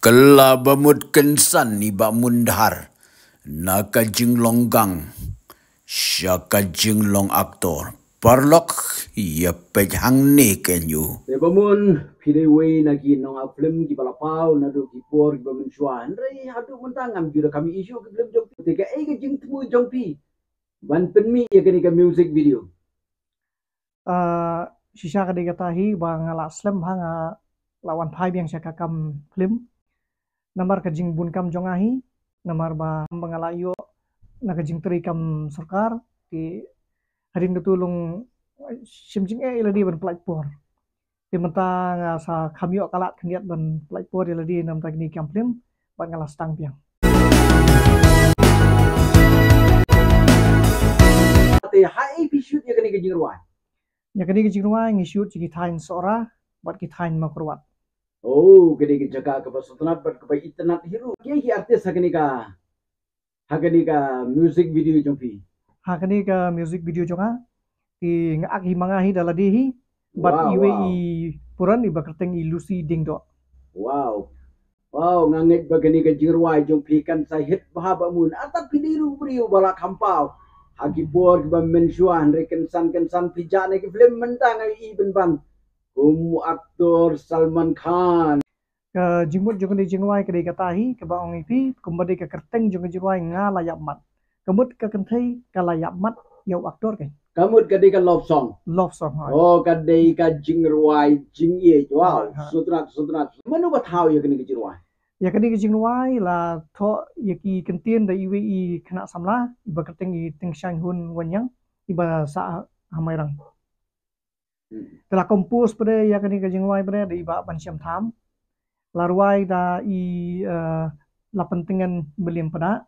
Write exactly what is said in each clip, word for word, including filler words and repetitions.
La ba mut kynsan i Bah Mundhar na ka jinglong gang sha ka jinglong aktor. Paralok, ïa peit hangne kein ïa u. Te Bah Mun, phi dei uwei na ki nongap film kiba la paw naduh ki por kiba mynshuwa. Hynrei haduh mynta ngam ju da kham ïohi shuh ki film jong phi. Te kaei ka jingthmu jong phi ban pynmih ïa kane ka music video? Ah, shisha ka dei kata hi ba nga la slem bha, nga la wan phai biang sha ka kam film. Namar ka jingbun kam jong nga hi, namar ba, ba nga la ïoh na ka jingtrei kam sorkar, te hadien katu long shim jingeh ïa lade ban pyllait por. Te mynta nga sa kham ïoh ka lad khyndiat ban pyllait por ïa lade na bynta kine ki kam film, bad nga la sdang biang. Te haei phi shoot ïa kane ka jingrwai? Ïa kane ka jingrwai ngi shoot sha ki thaiñ Sohra bad ki thaiñ Mawkyrwat. Oh, kane ka jaka kaba sngewtynnat bad kaba itynnat hi ruh. Kiei ki artist ha kane ka, ha kane ka music video jong phi? Ha kane ka music video jong nga, te nga ak hi ma nga hi da lade hi, bad iwei i puran iba kyrteng i Lucy Diengdoh. Wow. Wow, nga ngeit ba kane ka jingrwai jong phi kan sa hit bha Bah Mun. Artat phi dei ruh u briew ba la kham paw ha ki por kiba mynshuwa, hynrei kynsan kynsan phi jah na ki film, mynta nga ïohi pynban kum u aktor Salman Khan. Ka jingmut jong kane ka jingrwai ka dei kata hi, kaba ong ïa phi, kumba dei ka kyrteng jong ka jingrwai Nga La Ïap Mat. Ka mut ka kynthei ka la ïap mat ïa u aktor kein. Ka mut ka dei ka love song. Love song, hooid. Oh, ka dei ka jingrwai jingïeit. Wow, hooid, hooid. Sngewtynnat, sngewtynnat. Mano ba thaw ïa kane ka jingrwai? Ïa kane ka jingrwai la thoh ïa ki kyntien da iwei i khynnah samla iba kyrteng i Tyngshaiñ Hun Wanniang, iba sah ha Mairang. Hmm. Te la compose pat de ïa kane ka jingrwai pat de da i Bah Banshiam Tham. La rwai da i, eh, Lapentyngen Mylliem Pynah.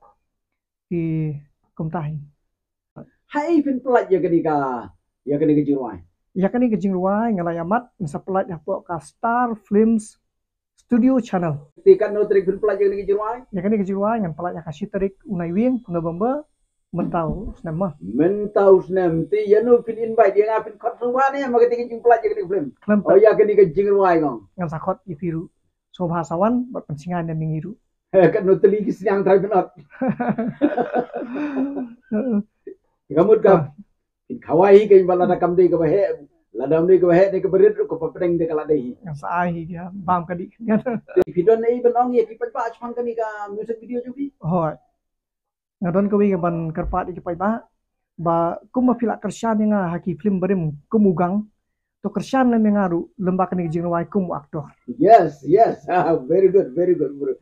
Te kumta hi. Haei phin pyllait ïa kane ka, ïa kane ka jingrwai? Ïa kane ka jingrwai Nga La Ïap Mat ngi sa pyllait hapoh ka Star Films Studio Channel. Te katno tarik phin pyllait ïa kane ka jingrwai? Ïa kane ka jingrwai ngan pyllait ha ka shi tarik u Naiwieng, November, mynta u snem ma. Mynta u snem. Te ïano phin invite ïa nga, phin khot sngewbha ne ma kata ka jingpyllait ïa kane ka film? Khlem. Oh, ïa kane ka jingrwai ngong. Ngan sa khot ïa phi ruh. Sngewbha sa wan bad pynsngew ïa ngi ruh. Katno tylli ki sniang trai pynot. Ka mut ka. Ah. Phin khawai hi kein ba lada kam dei kaba heh, lada kam dei kaba heh, dei kaba rit ruh, kaba pdeng dei ka la dei hi. Nga sa ai hi ïa bam ka dih. Te phi don ei ban ong ïa ki paidbah shaphang kane ka music video jong phi? Hooid. Nga don kawei ka ban kyrpad ïa ki paidbah ba kumba phi la kyrshan ïa nga ha ki film barim kum u gang, to kyrshan lem ïa nga ruh lem bad kane ka jingrwai kum u aktor. Yes, yes. Ah, very good, very good, bro.